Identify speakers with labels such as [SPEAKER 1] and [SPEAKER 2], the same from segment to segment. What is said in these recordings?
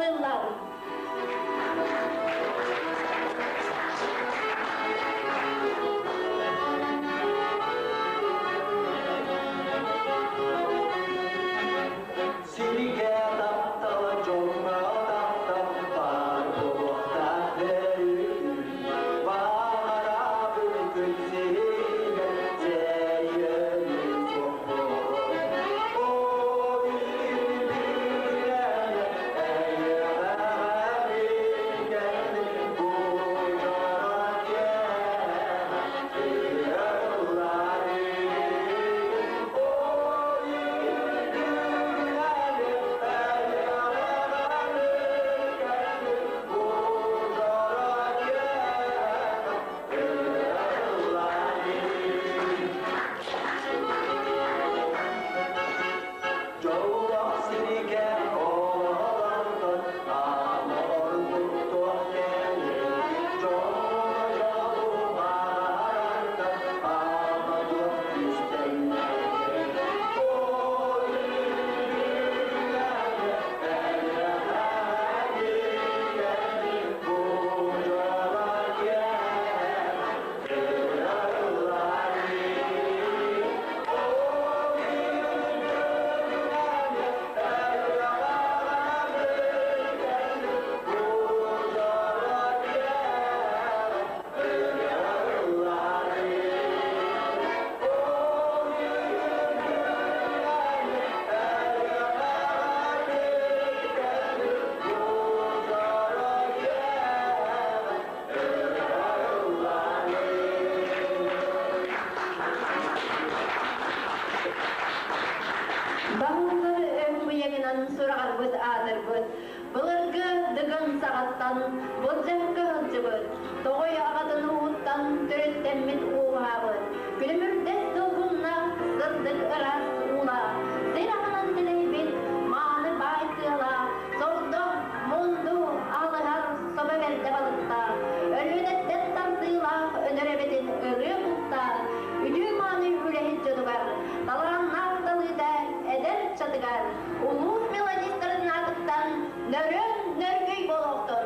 [SPEAKER 1] ыллыыллар.
[SPEAKER 2] Сиргэ таптала дьоҥҥо таптал баар буолуохтаах бөрүкү баҕарабын күн сиригэр сэрийэни суох буолуо. О билбиттэрэ эйиэхэ билгэнин бу дьоро киэһэ ылларыы. Дьоллоох сиргэ олорон аан ордук туох кэлиэй дьоҥҥо дьолу баҕарантан аана туох кистэллээй Ой, бу дьоро киэһэ
[SPEAKER 1] Баһыллар өҥ быйаҥынан сураҕарбыт аатырбыт, былыргы Дыгын саҕаттан былдьаһыкка сылдьыбыт, тоҕой аҕатын ууһуттан төрүттэммит ууһаабыт, күлүмүрдэс долгуннаах сырдык ыраас уулаах, сир аһынан дэлэйбит мааны баай тыалаах, сордоҥ, мунду, алыһар собо бэрдэ балыктаах, Өлүөнэттэн тардыылаах өлөр эбэтин ырыа куттаах, үтүө-мааны үлэһит дьонугар, талааннаах талыыта эдэр ыччатыгар, улуус мелодистарын аатыттан нөрүөн нөргүй буолуохтун!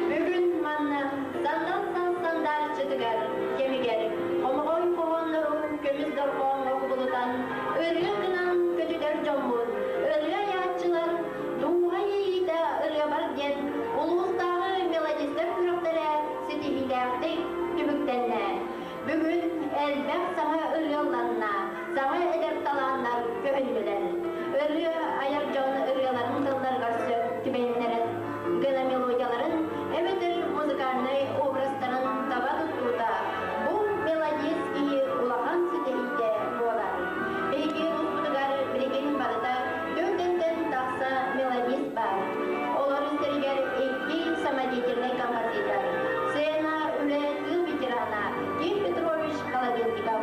[SPEAKER 1] Бүгүн манна сандал саас сандаарыччытыгар кэмигэр хомоҕой хоһооннору көмүс дорҕооҥҥо кубулутан ырыа гынан көтүтэр дьоммут, ырыа айааччылар Дууһа иэйиитэ ырыабар диэн улуустааҕы мелодистар күрэхтэрэ ситиһиилээхтик түмүктэннэ. Бүгүн элбэх саҥа ырыалланна, саҥа эдэр талааннар көһүннүлэр. Ырыа айар дьон ырыаларын тылларыгар сөп түбэһиннэрэн гына мелодияларын эбэтэр музыкальнай образтарын таба туттуута бу мелодист киһи улахан ситиһиитэ буолар. Биһиги улууспутугар билигин барыта төрдүттэн тахса мелодист баар. Олор истэригэр икки самодеятельнай композитор, сцена үлэ тыыл ветерана Ким Петрович Колодезников,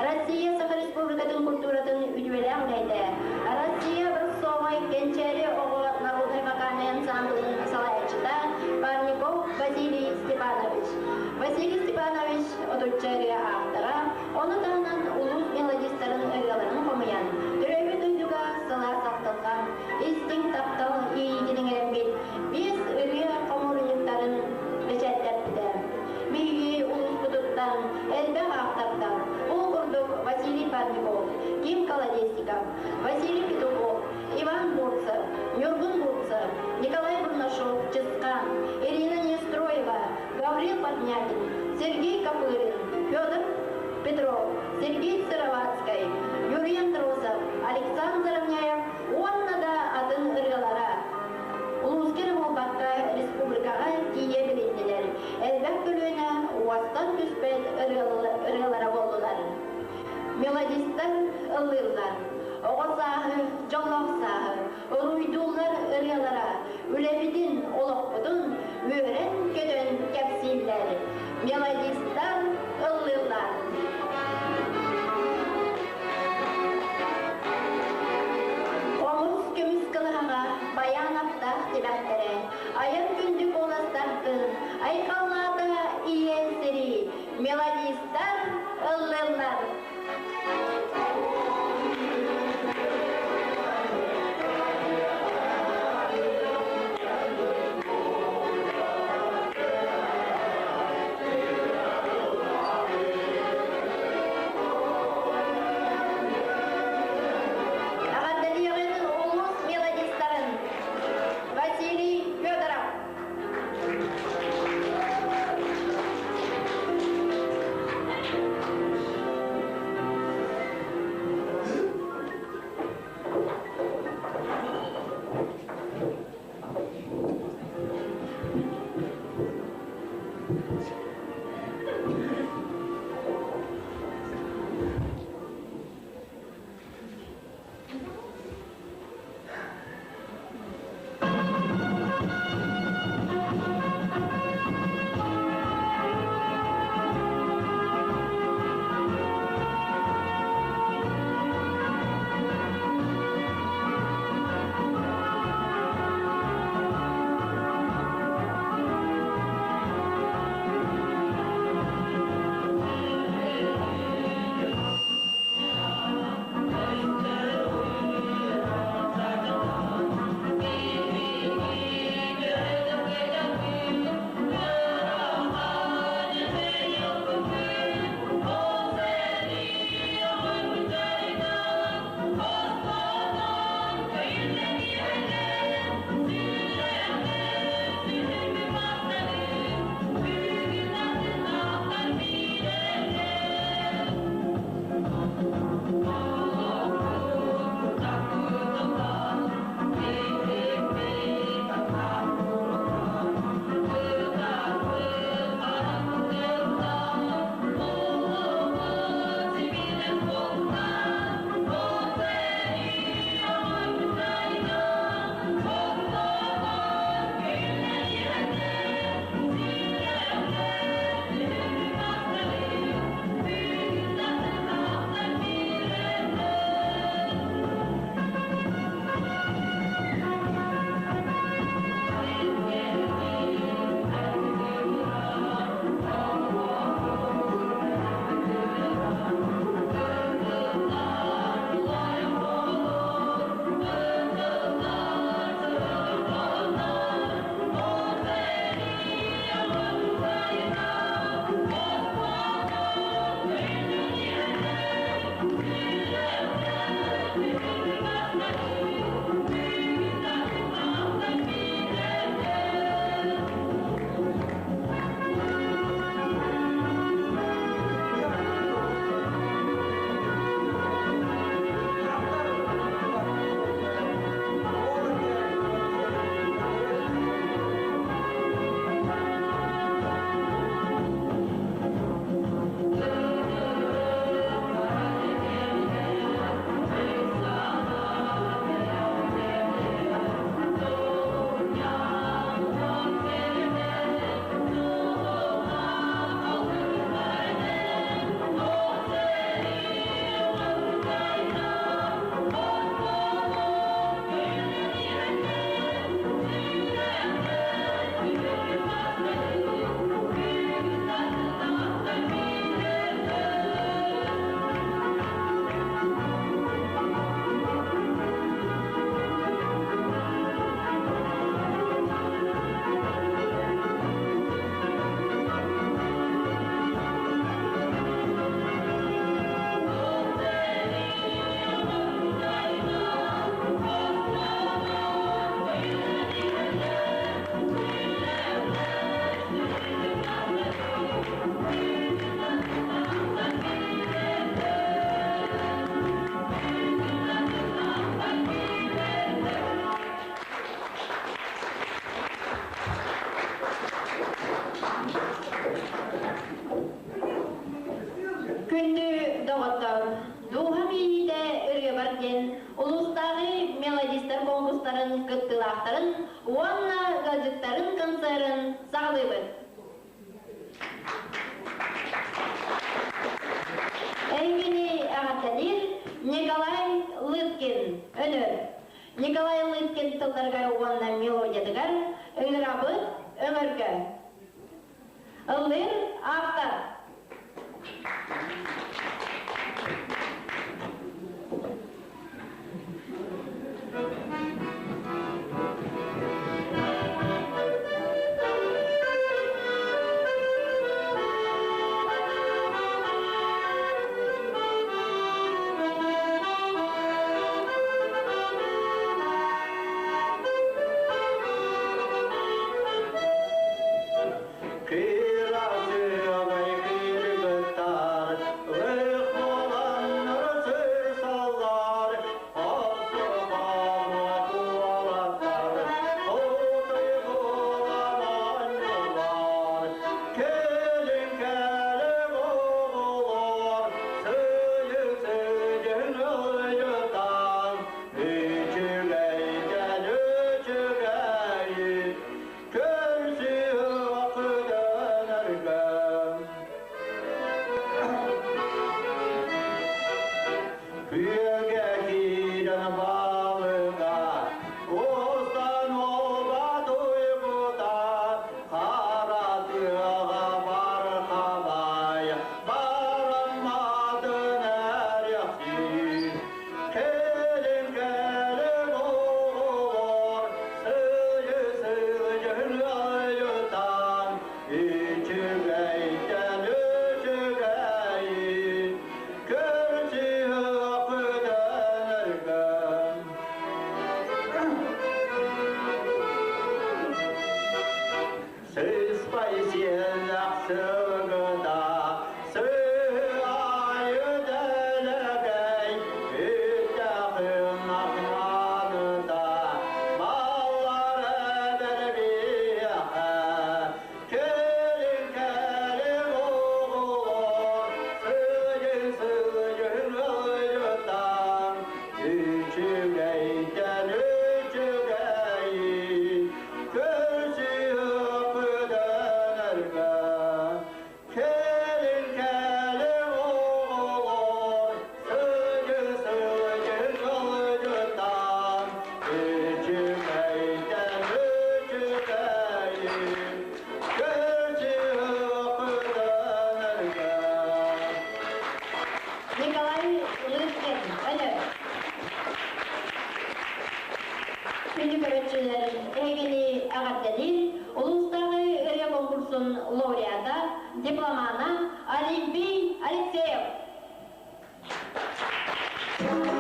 [SPEAKER 1] Россия Саха Республикатын культуратын үтүөлээх үлэһитэ, Россия образцовай Кэнчээри оҕо народнай вокальнай ансамблын салайааччыта Парников Василий Степанович. Василий Степанович отучча ырыа ааптара, ону таһынан улуус мелодистарын ырыаларын хомуйан, төрөөбүт дойдуга сылаас ахтылҕан, истиҥ таптал иэйиитин иҥэрэммит биэс ырыа хомуурунньуктарын бэчээттэппитэ. Биһиги улууспутуттан элбэх ааптардар, ол курдук Василий Парников, Ким Колодезников, Василий Петухов, Иван Бурцев, Ньургун Бурцев, Николай Бурнашов, Чысхан, Ирина Нестроева, Гаврил Портнягин, Сергей Копырин, Федор Петров, Сергей Сыроватскай, Юрий Андросов, Александр Заровняев уонна да атын ырыалара улууска эрэ буолбакка республикаҕа тиийэ билиннилэр, элбэх көлүөнэ уостан түспэт ырыалара буоллулар. Мелодистар ыллыыллар, оҕо сааһы, дьоллоох сааһы, уруйдууллар ырыалара, үлэбитин, олохпутун үөрэн-көтөн кэпсииллэр. Мелодистар ыллыыллар. Хомус көмүс кылыһаҕа байаан аптаах тимэхтэрэ, айан күндү куоластаргын, айхаллаата ийэ сири, мелодистар ыллыыллар. Доҕоттоор, дууһам иэйиитэ ырыабар диэн улуустааҕы мелодистар конкурстарын кыттыылаахтарын уонна ыалдьыттарын концерын саҕалыыбыт. Эһигини эҕэрдэлиир Николай Лыткин, Өнөр. Николай Лыткин тылларыгар уонна мелодиятыгар ыҥырабыт өҥөргө. Ыллыыр автор.
[SPEAKER 2] Кыырасыабай кыргыттар, лых буоланнар сырсаллар, охсуһан уолаттар, хотой буолан оонньуулар. Кэлин кэлин оҕолор, сыйык-сыйын ыйытан, үчүгэйдэн үчүгэйи, Көрсүөх дэнэргэ. Күөгэ киирэн балыга, кустан уоба туйгута, хара тыаҕа бархабай, барамматын эриэхсин. Кэлин кэлин оҕолор, сыйы-сыйын айытан, үчүгэйтэн үчүгэйин, көрсүөх дэнэргэн. Сыспай сиэллэх сылгыта, сыайы дэлэгэй, үттэхин ахманыта, баллар эбэрбиэхэ, кэлин кэлин оҕолор, сыйын сыйын ыйытан, үчүгэйтэн үчүгэйи, көрсүөх дэнэргэ. Кэлин кэлин оҕолор, сыдьы сыдьы кылдьытан, үчүгэйтэн үчүгэйи, көрсүөх дэнэргэ.
[SPEAKER 1] Николай Лыткин, Өнөр. Күндү көрөөччүлэр, эһигини эҕэрдэлиир улуустааҕы ырыа конкурсун лауреата, дипломана Олимпий Алексеев.
[SPEAKER 2] Thank you.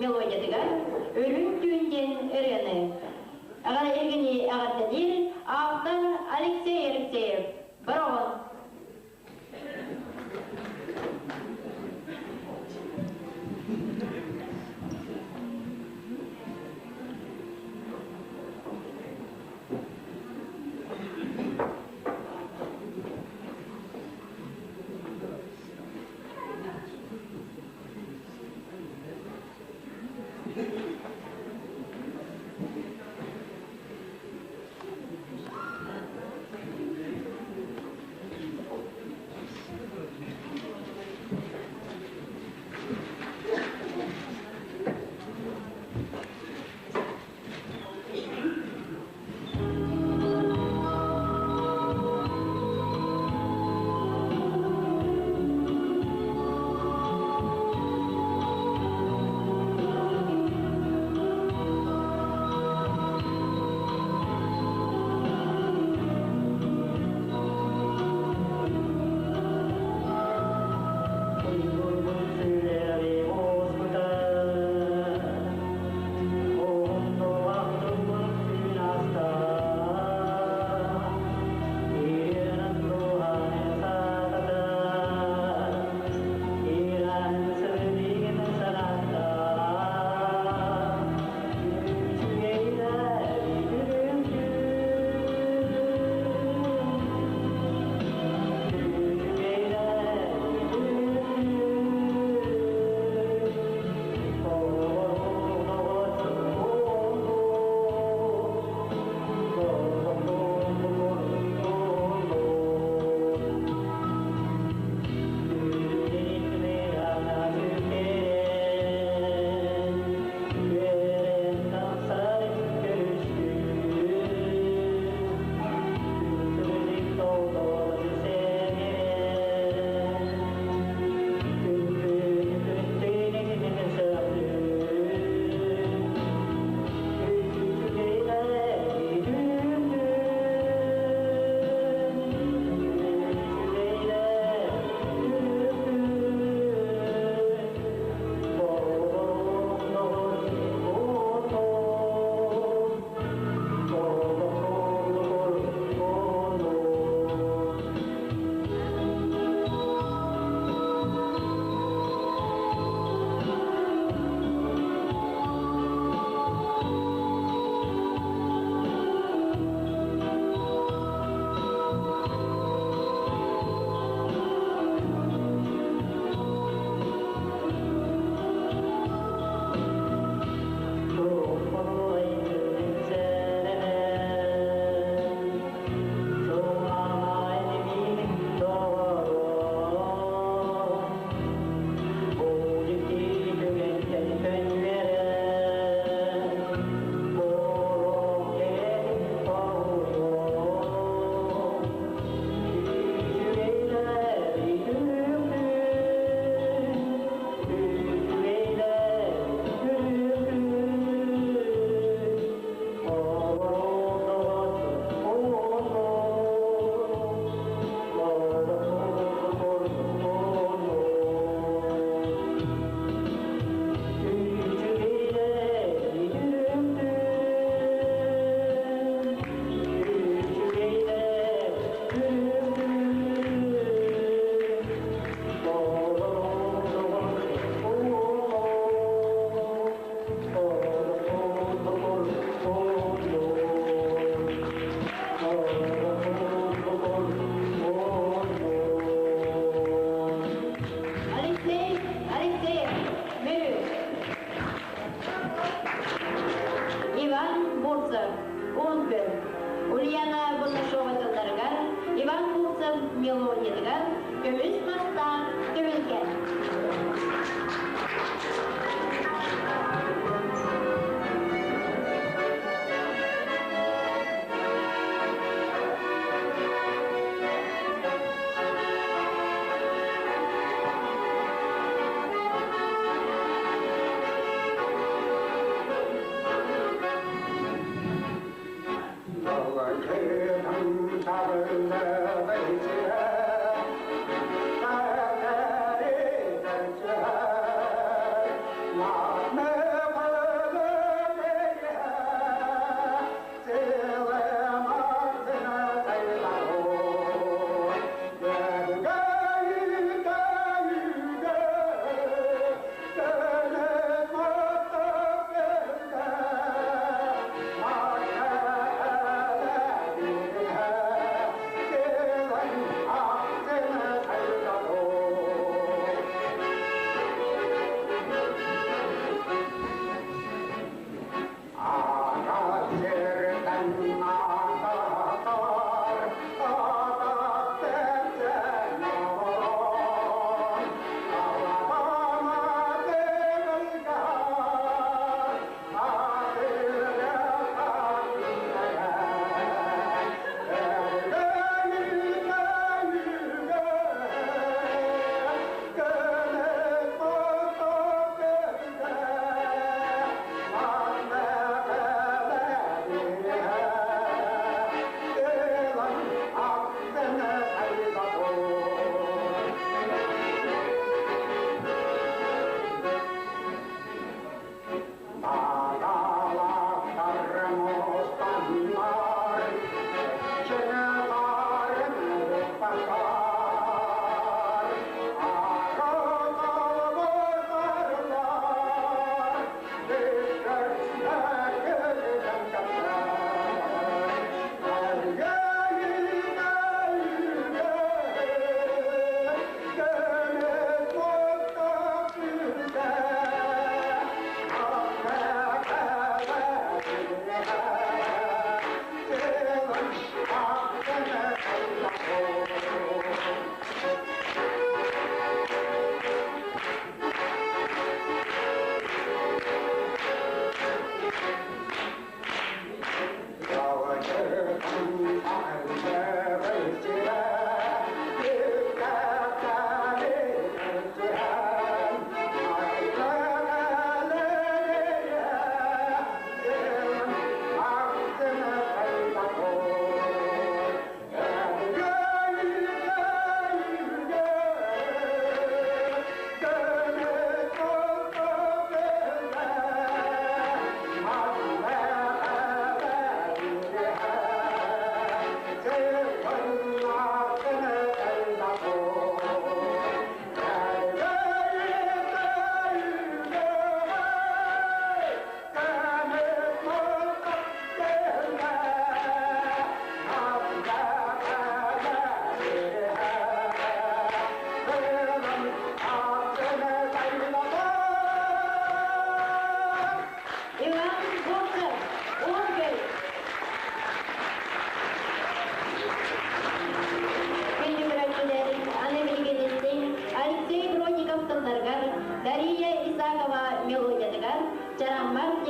[SPEAKER 1] мелодиятыгар Үрүҥ түүн диэн ырыаны эһигини эҕэрдэлиир автор Алексей Алексеев. Бороҕон.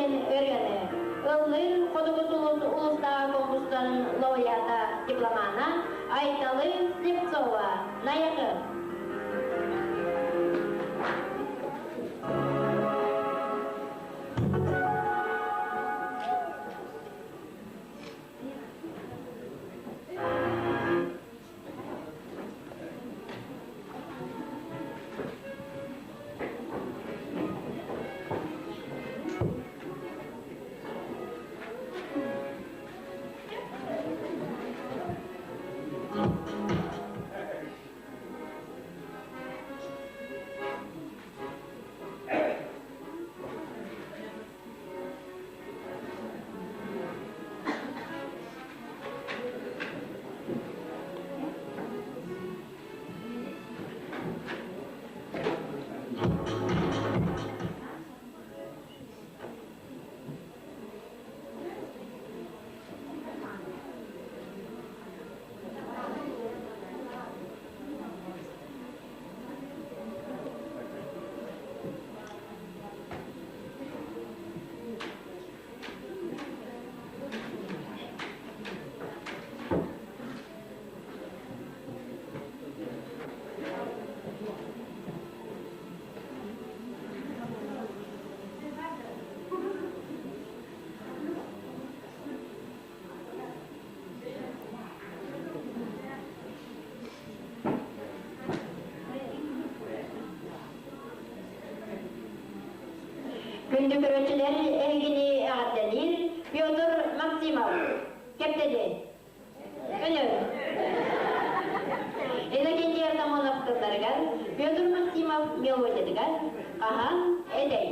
[SPEAKER 1] диэн ырыаны ыллыыр Хотугу сулус улуустааҕы конкурстарын лауреата дипломана Айталы Слепцова Найахы. Күндү көрөөччүлэр эһигини эҕэрдэлиир Петр Максимов кэптэди. Өнөр. Иннокентий Артамонов тылларыгар Петр Максимов мелодиятыгар Хаһан этэй.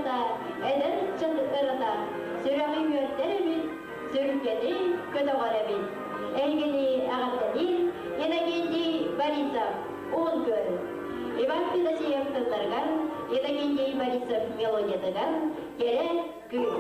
[SPEAKER 1] ырыата, эдэр ыччат ырыата, сүрэҕи үөрдэр эбит, сүргэни көтөҕөр эбит. Эһигини эҕэрдэлиир Иннокентий Борисов, Уһун Күөл. Иван Федосеев тылларыгар, Иннокентий Борисов мелодиятыгар Кэрэ кыыс.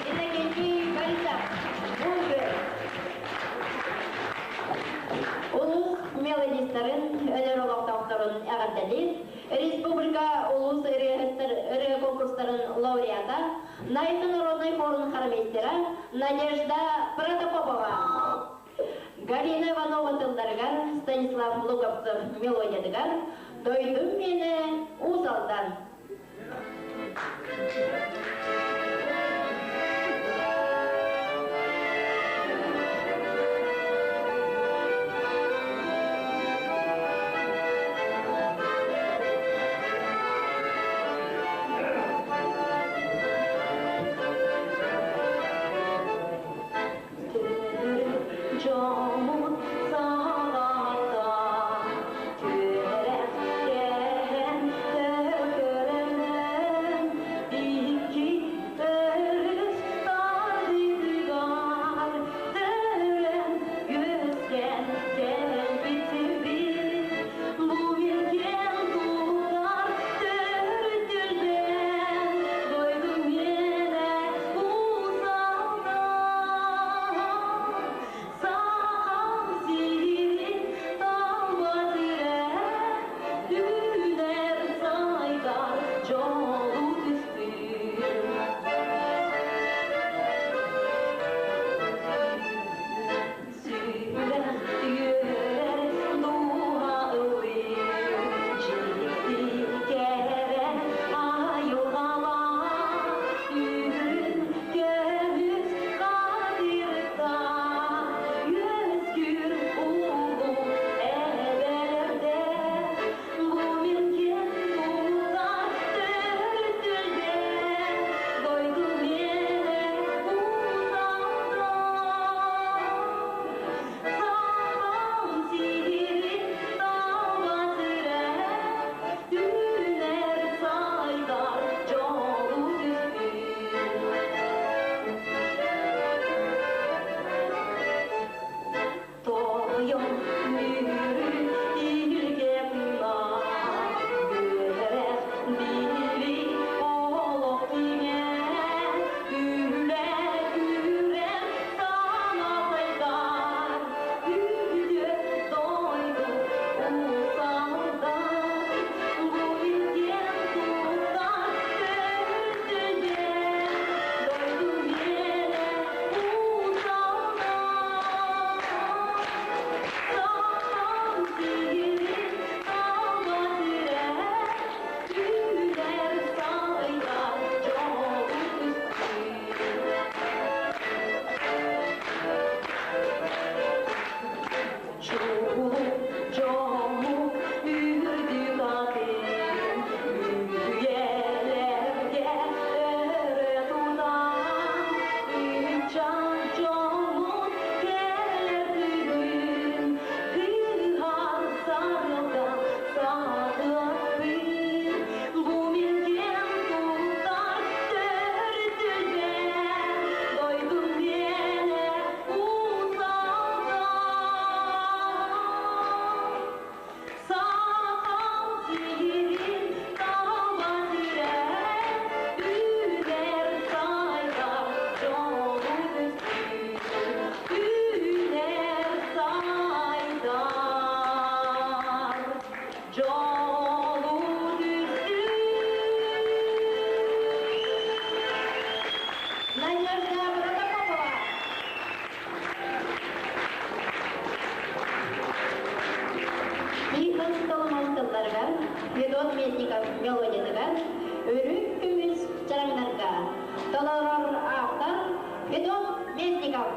[SPEAKER 1] Иннокентий Борисов, Уһун Улуус мелодистарын, өнөр олохтоохторун эҕэрдэлиир республика улуус ырыаһыттар ырыа конкурстарын лауреата, Найты народный хорун хормейстера Надежда Протопопова. Галина Иванова тылларыгар, Станислав Луговцев мелодиятыгар «Дойдум миэнэ Уус Алдан».
[SPEAKER 3] Дьоммут саҕата түөрэхтээн.
[SPEAKER 1] Надежда Протопопова. Тихон Соломон тылларыгар, Федот Местников мелодиятыгар Өрүк көмүс чараҥнарга толорор автор Федот Местников.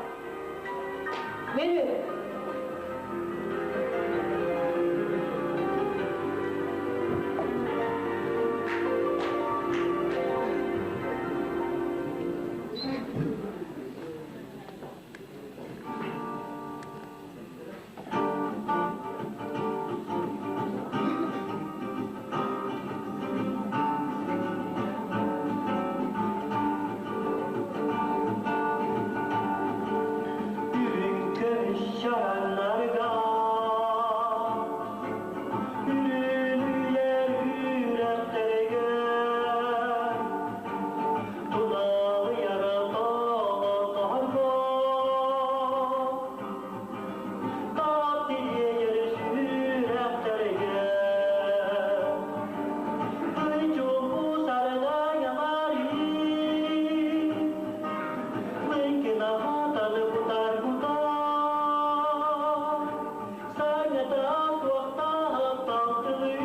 [SPEAKER 1] Мүрү.
[SPEAKER 2] Үрүҥ көмүс чараҥнарга Үрүлүйэр үрэхтэргэ Туналыйар тоҕоторго Таптыйар сүрэхтэргэ Ый чуумпу сардаҥалары Лыҥкынаһатан кутар-кутар Саҥата суохтаах тапталыы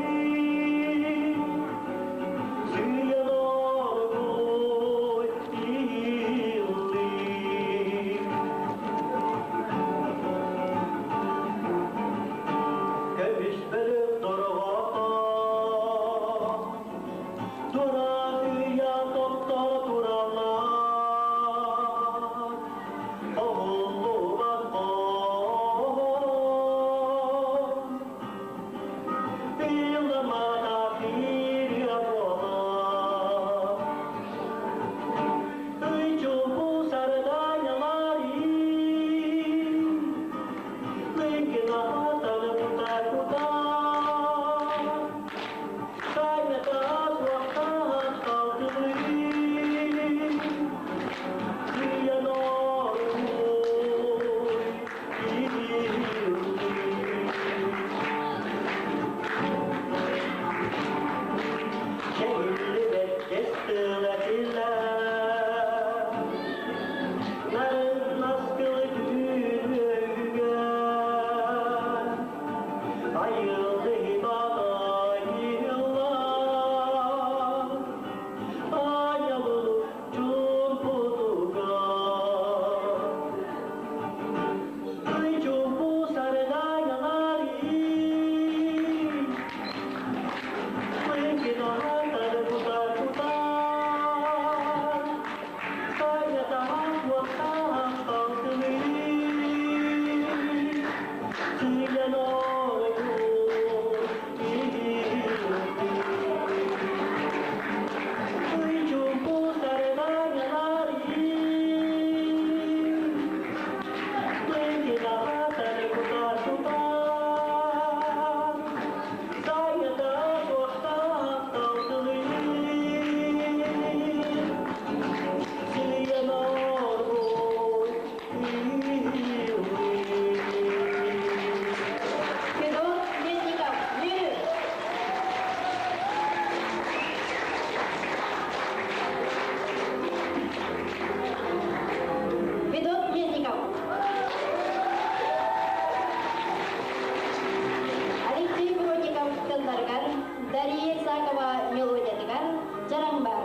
[SPEAKER 2] Сыыйан оргууй иһиллии. Көмүс бөлөх дорҕото Тураахыйа тохто тураллар Оһуллубат хоһоон Ыйылымата киириэ буолар Ый чуумпу сардаҥалары Лыҥкынаһатан кута-кута Саҥата суохтаах халтылыы Сыыйан оргууй иһиллии. Чэйиллибэт кэс тыла тиллэр, Нарын наскылы түүн үөһүгэр, Айыллыбат айыллар, Айыллы чуумпутугар. Ый чуумпу сардаҥалары, Лыҥкынаһатар кутар-кутар, Саҥатаах уоттаах талтылыы, Сыыйан оргууй иһиллии. Ый чуумпу сардаҥалары, Лыҥкынаһатар кутар-кутар, Саҥатаах уоттаах талтылыы, Сыыйан оргууй иһиллии.
[SPEAKER 1] Федот Местников. Мүрү. Федот Местников. Алексей Бродников тылларыгар, Дария Исакова мелодиятыгар Чараҥба.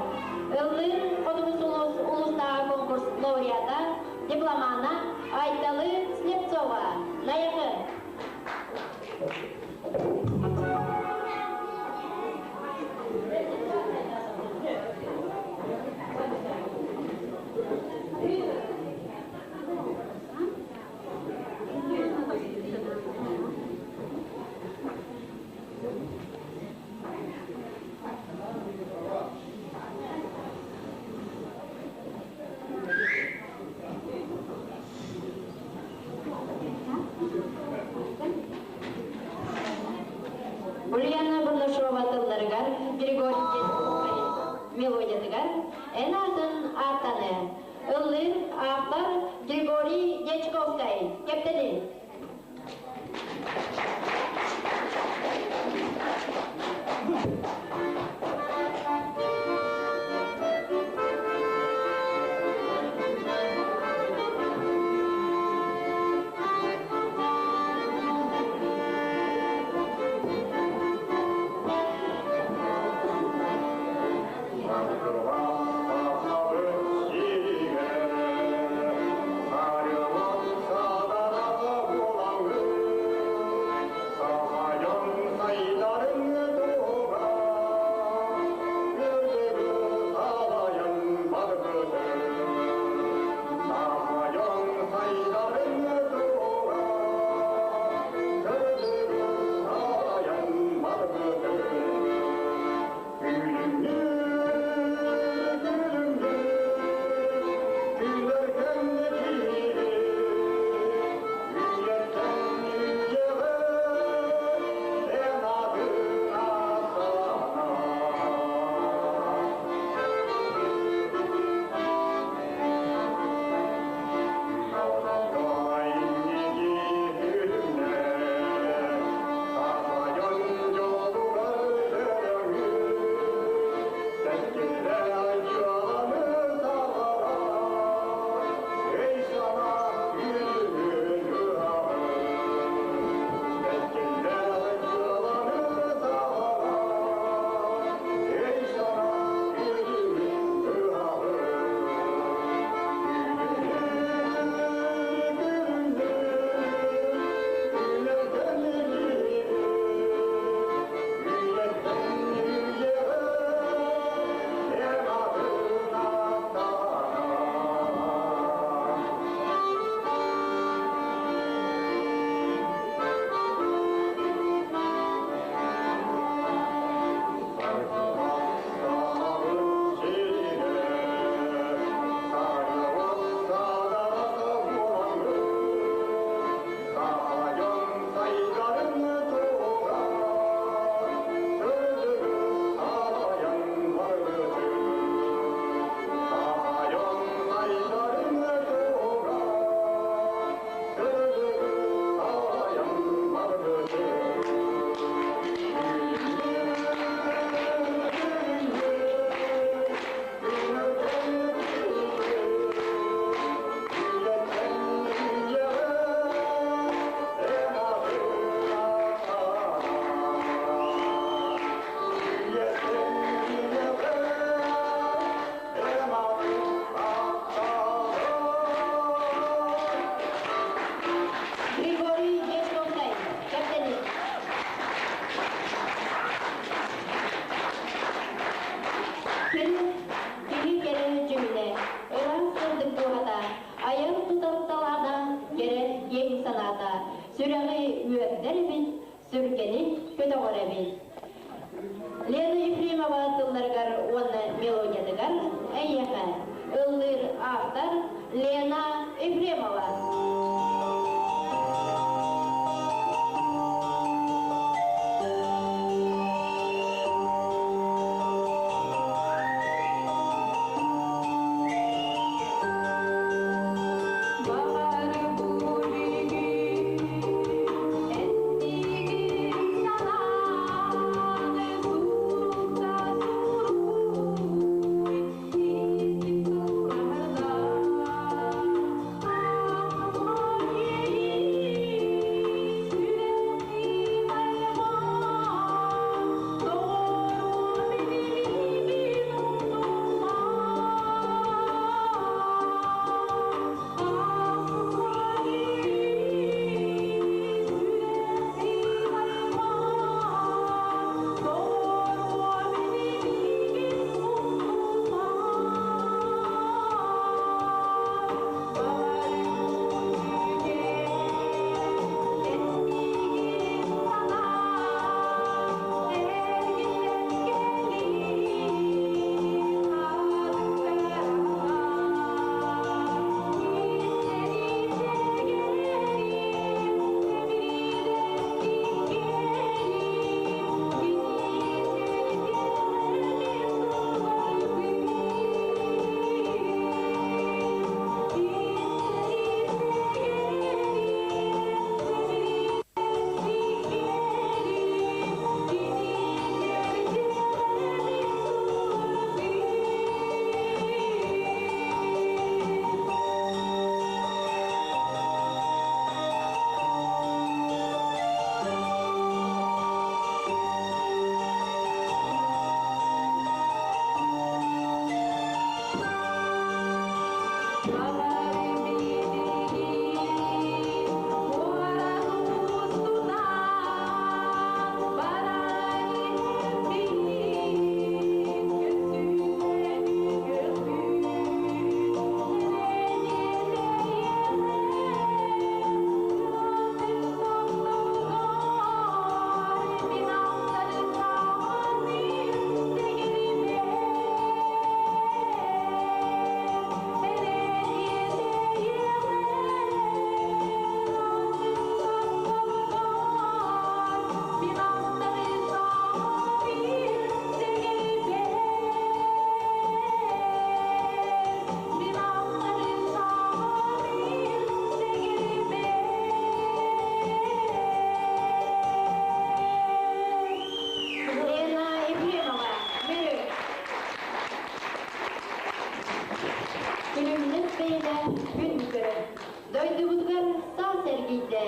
[SPEAKER 1] Ыллыыр Хотугу сулус улуустааҕы конкурс лауреата, дипломана Айталы Слепцова. Найахы. Ульяна Бурнашова тылларыгар, Григорий мелодиятыгар эн аатын ааттаны ыллыыр автор Григорий Дьячковскай. Кэптэни. Кини киһи кэрэ дьүһүнэ, ыраас сырдык дууһата, айар-тутар талаана, кэрэ киэҥ санаата, сүрэҕи үөрдэр эбит, сүргэни көтөҕөр эбит. Лена Ефремова тылларыгар уонна мелодиятыгар эйиэхэ ыллыыр автор Лена Ефремова. Лена Ефремова, Мүрү. Күлүмнэс бэйэлээх күн көрөн, дойдубутугар саас эргийдэ,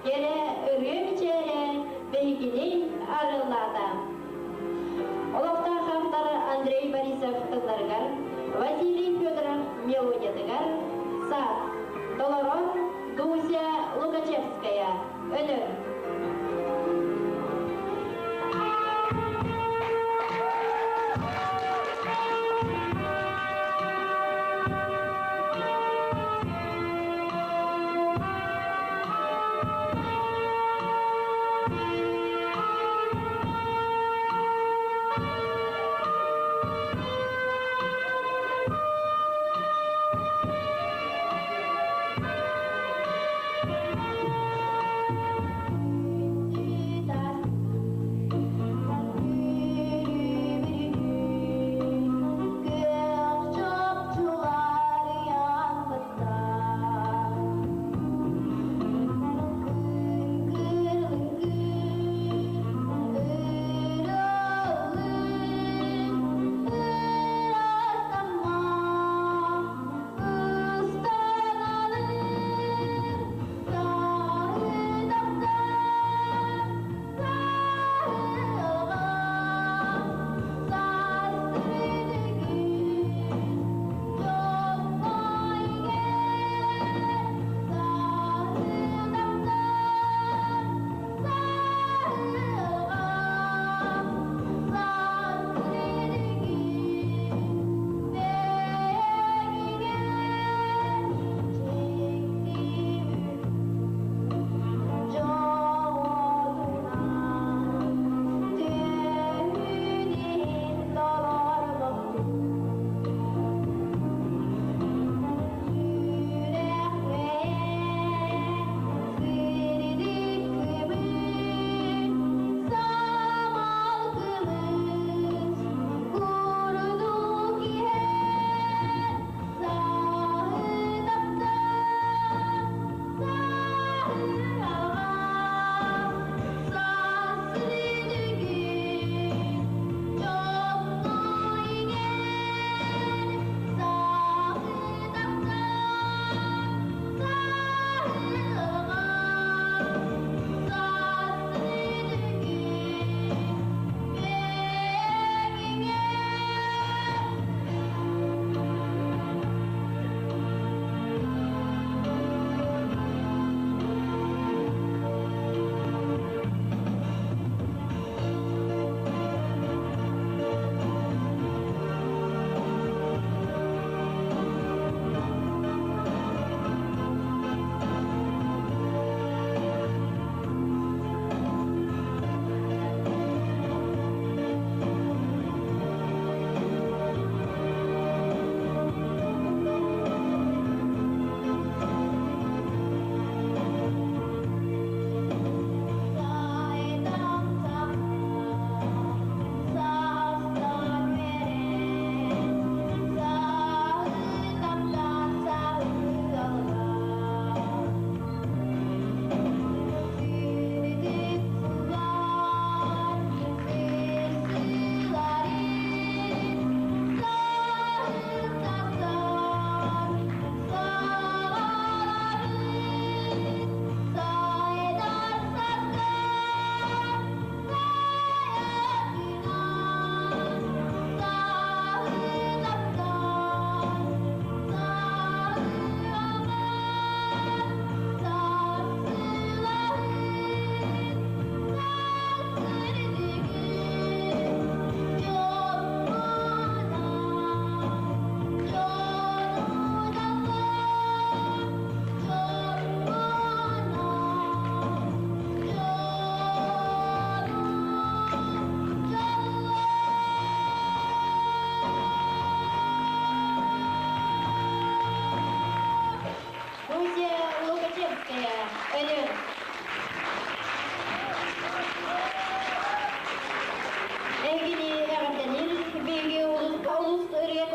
[SPEAKER 1] кэрэ ырыа мичээрэ биһигини арыаллаата. Олохтоох автор Андрей Борисов тылларыгар, Василий Федоров мелодиятыгар «Саас» толорор Дуся Лукачевская, Өлөр.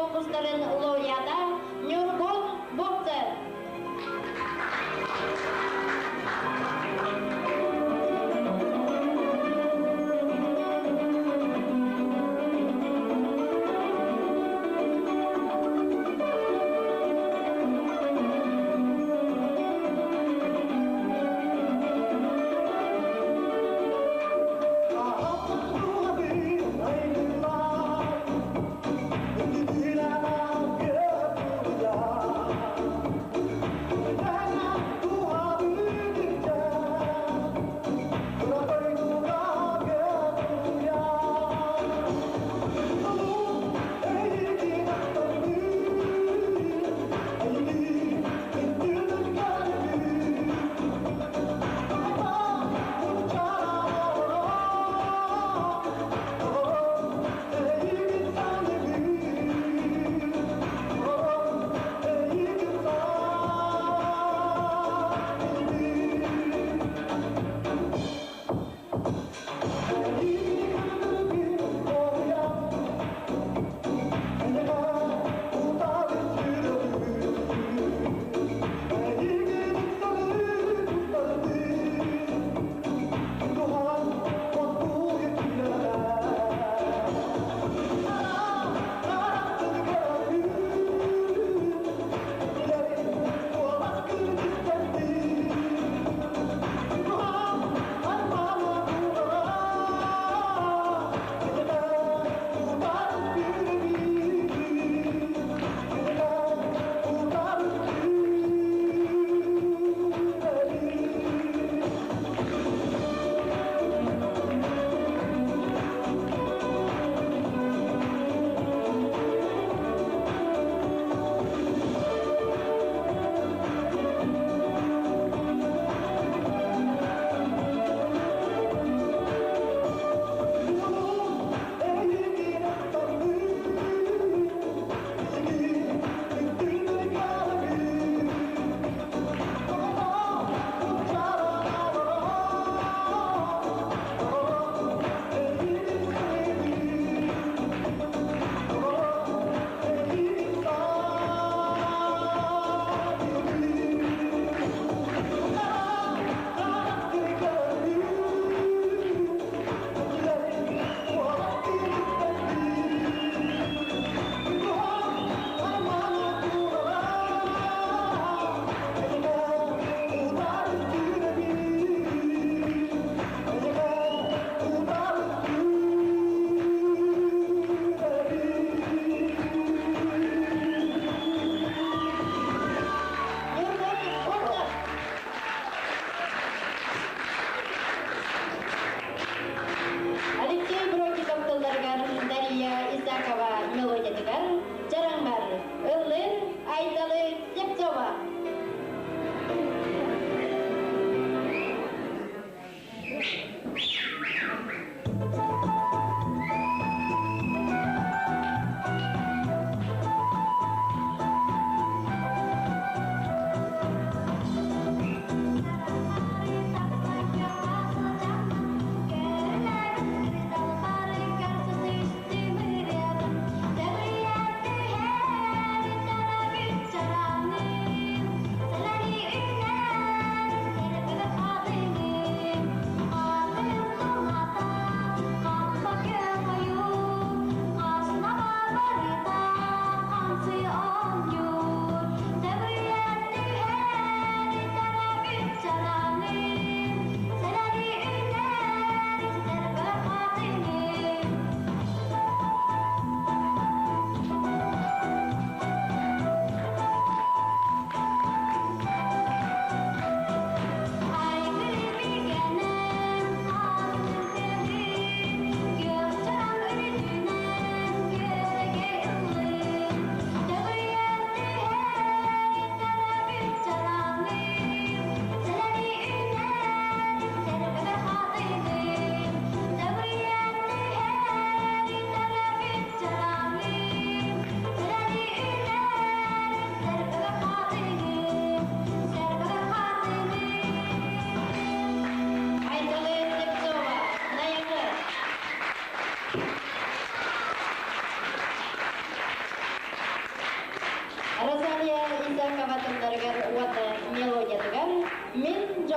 [SPEAKER 1] конкурстарын лауреата Ньургун Бурцев.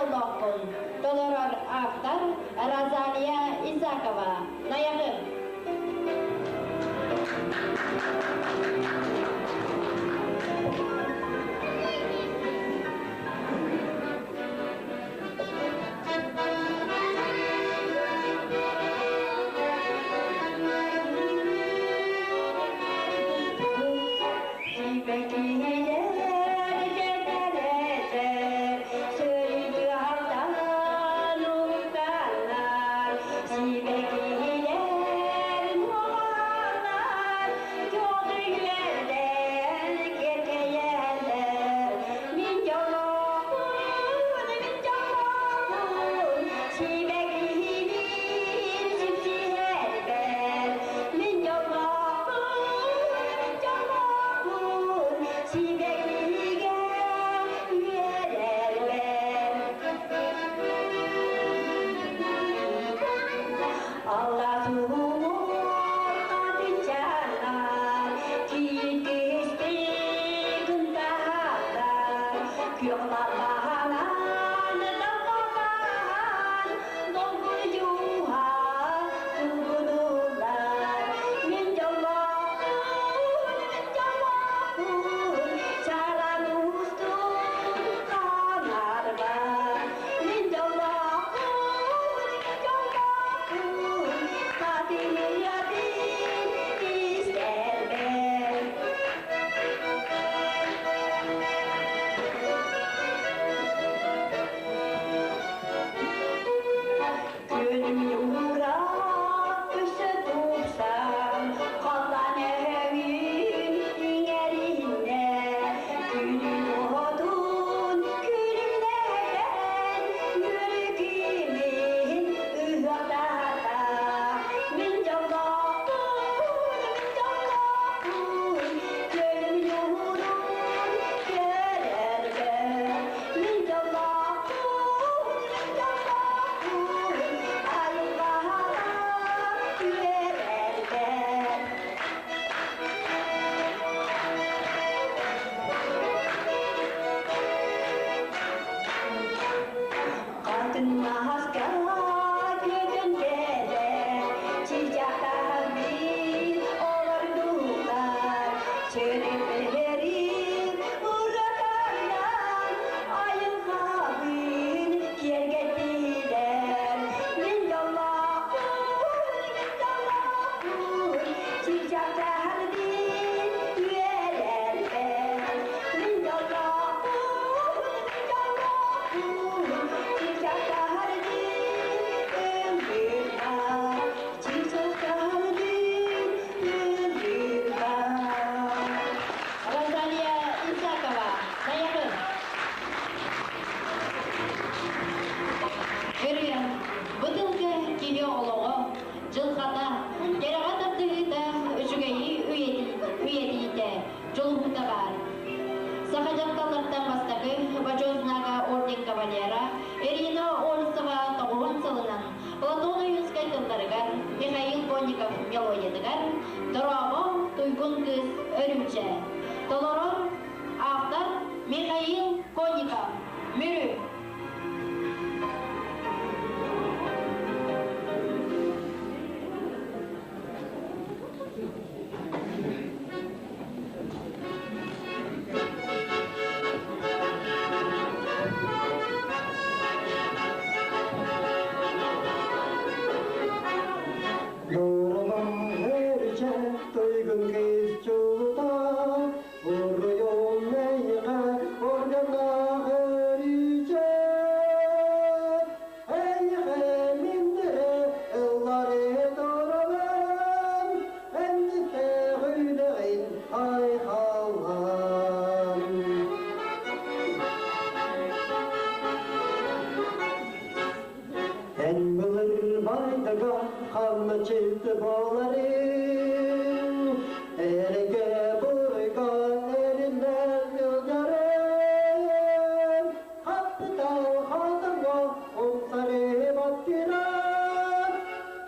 [SPEAKER 1] дьоллоохпун. Толорор автор Розалия Исакова. Найахы. Розалия Исакова. Найахы. Ырыа, бытылга киһи олоҕо, дьылҕата, кэрэҕэ тардыһыыта үчүгэйи үйэтиитэ, дьолуһуута баар. Саха дьахталлартан бастакы Бочуот знага орден кавалера Ирина Ольцева тоҕуһун сылынан Платон Ойуунскай тылларыгар, Михаил Конников мелодиятыгар «Дорообо, туйгун кыыс Өрүүчэ» толорор автор Михаил Конников. Мүрү.
[SPEAKER 2] Туйгун кыыс чулута, уруйун эйиэхэ органнаах өрүүчэ. Эйиэхэ миннэрэ ыллары турабын, энниттээх үлэҕин айхаллаан. Эн былыр байдага хамначыт буоларын, эрэгэ буруйга эриллэн сылдьарын, хаппытал хатанга умсары баттыран,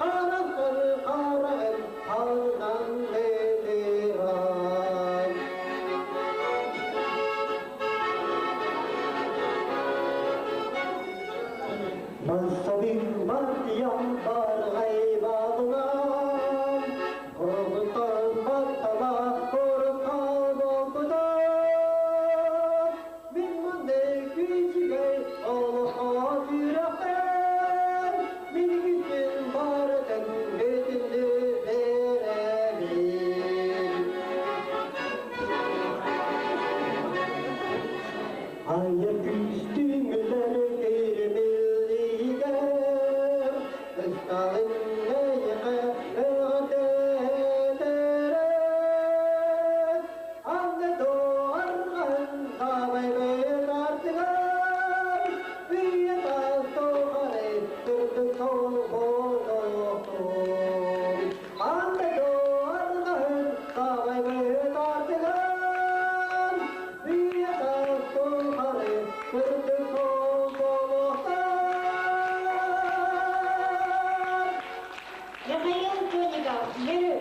[SPEAKER 2] харахтар хараҕын хаанынан летиран. Партиям барҕай баалынан, Оҕуттан баттала урукка буолбута. Мин маннык үчүгэй олоххо сүрэхпэр Минигиттин барытын бүтүннүү биэрэбин. Айар күүстүҥүлэр киримиллиигэр Ысталын эйиэхэ эҕэрдэтэрэ. Анны туорҕан саамай артыгар Үйэ таас тухары сырдык солбуотуохтун. Анны туорҕан саамай артыгар Үйэ таас тухары сырдык солбуотуохтун.
[SPEAKER 1] Михаил Чуников, Мүрү.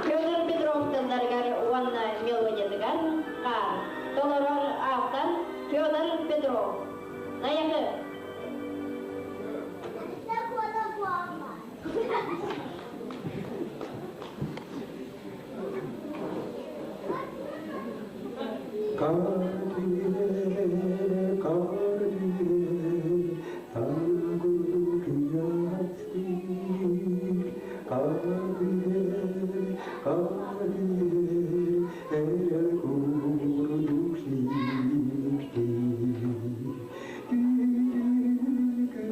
[SPEAKER 1] Федор Петров тылларыгар уонна мелодиятыгар хаар. Толорор автор Федор Петров. Найахы.
[SPEAKER 2] Кардиер, кардиер, тангу киястик. Кардиер, кардиер, эрэл курдук сиктик. Түүтүкү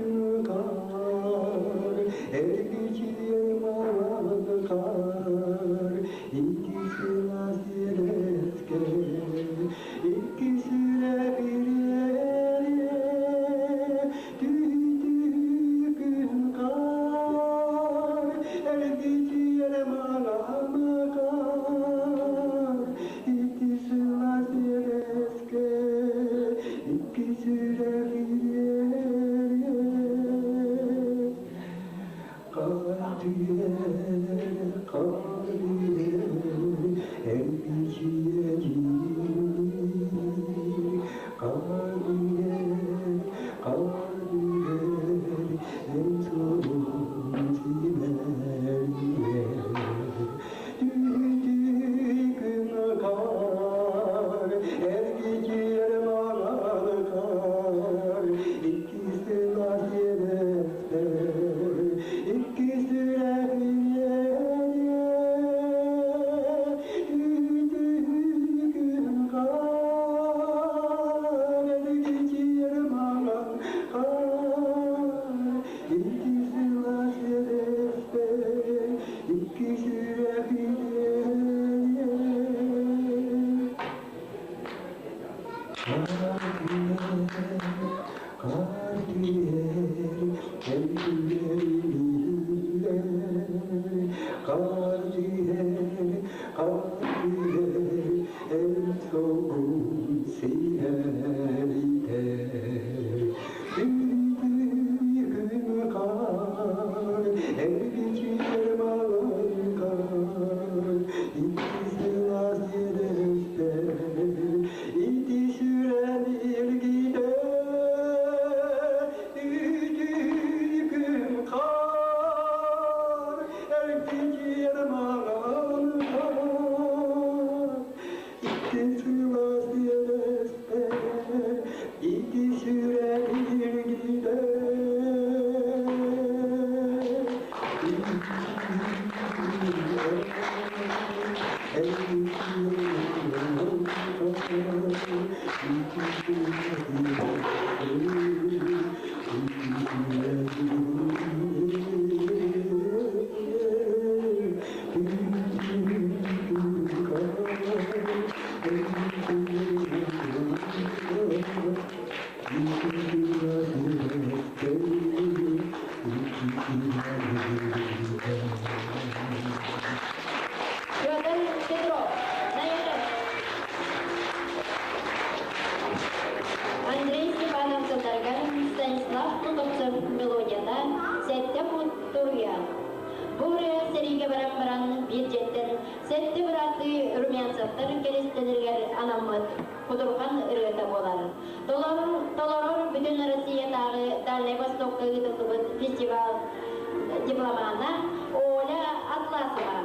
[SPEAKER 2] кар, эргичийэр маҥан хаар, икки сылаас иэдэскэ, икки сүрэх ириэрэ, түүтүкүн хаар, эргичийэр маҥан хаар, икки сылаас иэдэскэ, икки сүрэх ириэрэ. Кардиер, кардиер, эргичийэр Кардиер, кардиер, эн суолун симэлийэр. Түүтүкүн хаар, эргичийэр маҥан хаар, икки сылаас иэдэстэр, икки сүрэх ириэрэ. Түүтүкүн хаар, эргичийэр маҥан хаар, икки сылаас иэдэстэр, икки сүрэх ириэрэ. Кар түһэр, кар түһэр, кар түһэр, кар түһэр, эн соҕун сиһэритэр. Күн хаар, эргичийэр маҥан хаар, икки сылаас иэдэстэр, ити сүрэн илгитэ, үтүкүн хаар, эргичийэр маҥан хаар, икки сылаас иэдэстэр, ити сүрэн илгитэ.
[SPEAKER 1] Федор Петров, Найахы. Андрей Степанов тылларыгар Станислав Луковцев мелодията Сэттэ хут туруйа. Бу ырыа сэриигэ баран баран Биир дьиэттэн сэттэ бырааттыы Румянцевтар кэристэлэригэр анаммыт кутурҕан ырыата буолар. Толорор Бүтүн Россиятааҕы Дальнай Востокка ыытыллыбыт фестивал дипломана Оля Атласова.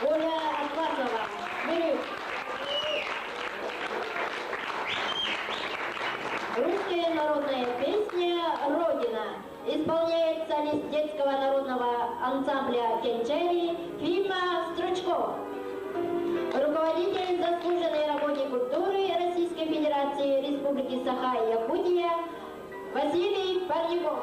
[SPEAKER 1] Оля Атласова. Русская народная песня «Родина» исполняет солист детского народного ансамбля «Кенчери» Фима Стручков. Руководитель, заслуженный работник культуры Российской Федерации Республики Саха-Якутия Василий Парников.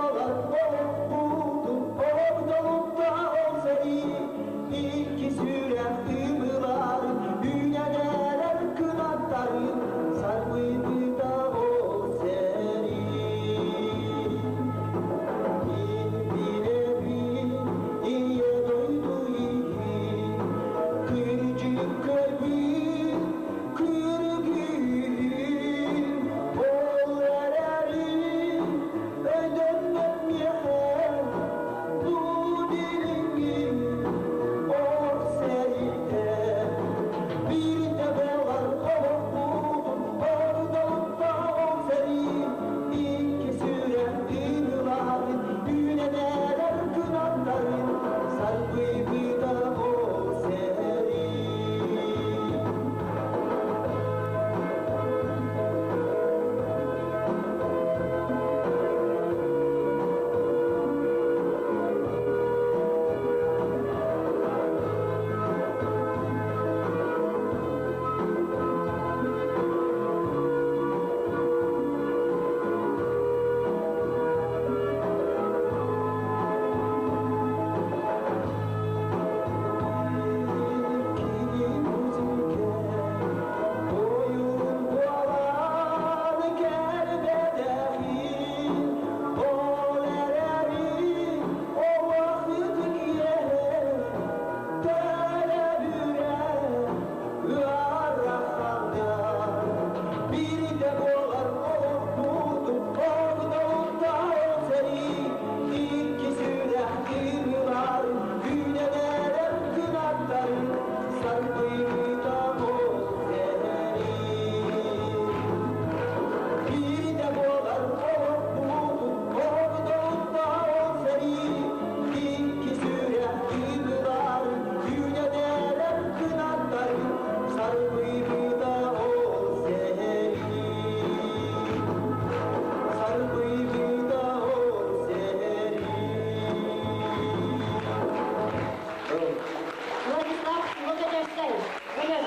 [SPEAKER 2] Буолар олохпутун огдолутта ол сэрии, икки сүрэх ымыыларын, үүнэн эрэр кынаттарын сарбыйбыта ол сэрии. Мин билэбин ийэ дойду иһин, кырдьык көрбүт кыргыһын, ол эрээри өйдөммөт миэхэ бу билиҥҥи ох сэриитэ. Биирдэ буолар олохпутун ордолутта ол сэрии, икки сүрэх ымыыларын, үүнэн эрэр кынаттарын сарбыйбыта ол сэрии. Ойуун буолан кэлбэтэхин, ол эрээри олох ытык иэһэ төлөбүрэ ыараханна. Биирдэ буолар олохпутун огдолутта ол сэрии, икки сүрэх ымыыларын, үүнэн эрэр кынаттарын сарбыйбыта ол сэрии. Биирдэ буолар олохпутун огдолутта ол сэрии, икки сүрэх ымыыларын, үүнэн эрэр кынаттарын сарбыйбыта ол сэрии. Сарбыйбыта ол сэрии.
[SPEAKER 1] Владислав Лукачевскай. Өнөр.